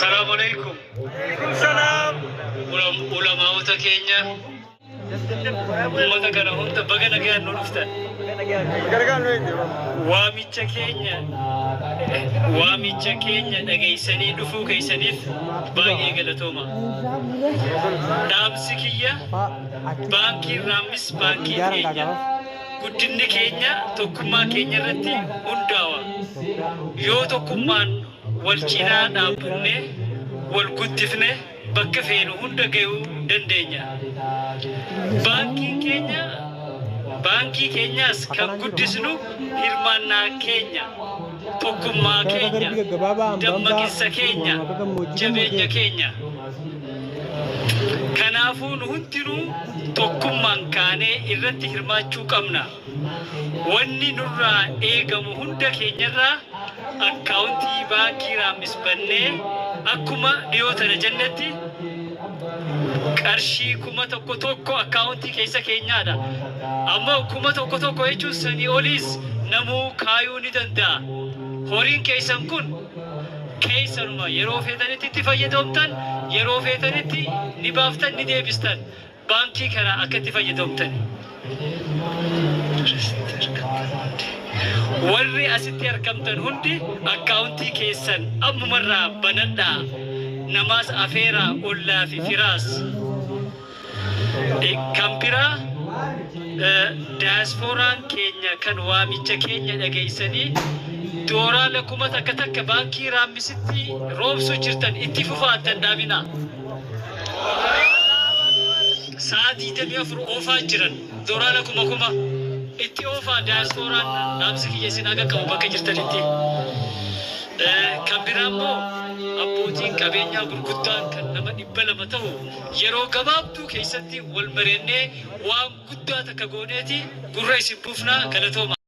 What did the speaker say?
Salaamu alaikum. Ulamaa'ota keenya ummata kana hunda baga nagaan nu dhuftan. Waamicha keenya waamicha keenya dhageessanii dhufuu keessaniif baay'ee galatooma. Dhaamsi kiyya baankiin Raammis baankii keenya. Guddinni keenya tokkummaa keenya irratti hundaawa. Yoo tokkummaan wal cinaa dhaabbannee wal guddifne bakka feenu hunda gahuu dandeenya. Baankiin keenya baankii keenyaas kan guddisnu hirmaannaa keenya, tokkummaa keenya, dammaqinsa keenya, jabeenya keenya. Kanaafuu nu hundinuu tokkummaan kaanee irratti hirmaachuu qabna. Wanni nurraa eegamu hunda keenyarraa akkaawuntii baankii Raammis bannee akkuma dhiyoo tana jennetti qarshii 1000 akkaawuntii keessa keenyaadha. Ammoo 1000 jechuun sanii oliis namuu kaayuu ni danda'a. Horiin keessan kun keessanuma yeroo feetanitti itti fayyadamtan, yeroo feetanitti ni baaftan, ni deebistan. Baankii kana akka itti fayyadamtan. Warri asitti argamtan hundi akkaawuntii keessan ammumarraa banadhaa. Namaas afeeraa ollaa fi firaas. Kan biraa daayaaspooraan keenya kan waamicha keenya dhageessanii dooraala 1000 baankii Raammisitti roobsuu jirtan itti fufaa addan dhaabinaa. Sa'a 24 oofaa jiran dooraala 1000 itti oofaa daayaaspooraan dhaamsi kiyya isin haga qabu bakka jirtanitti. Kan biraa immoo abbootiin qabeenyaa gurguddaan kan nama 200 ta'u yeroo gabaabduu keessatti wal mareennee waan guddaa takka gooneeti gurra isin buufnaa galatooma.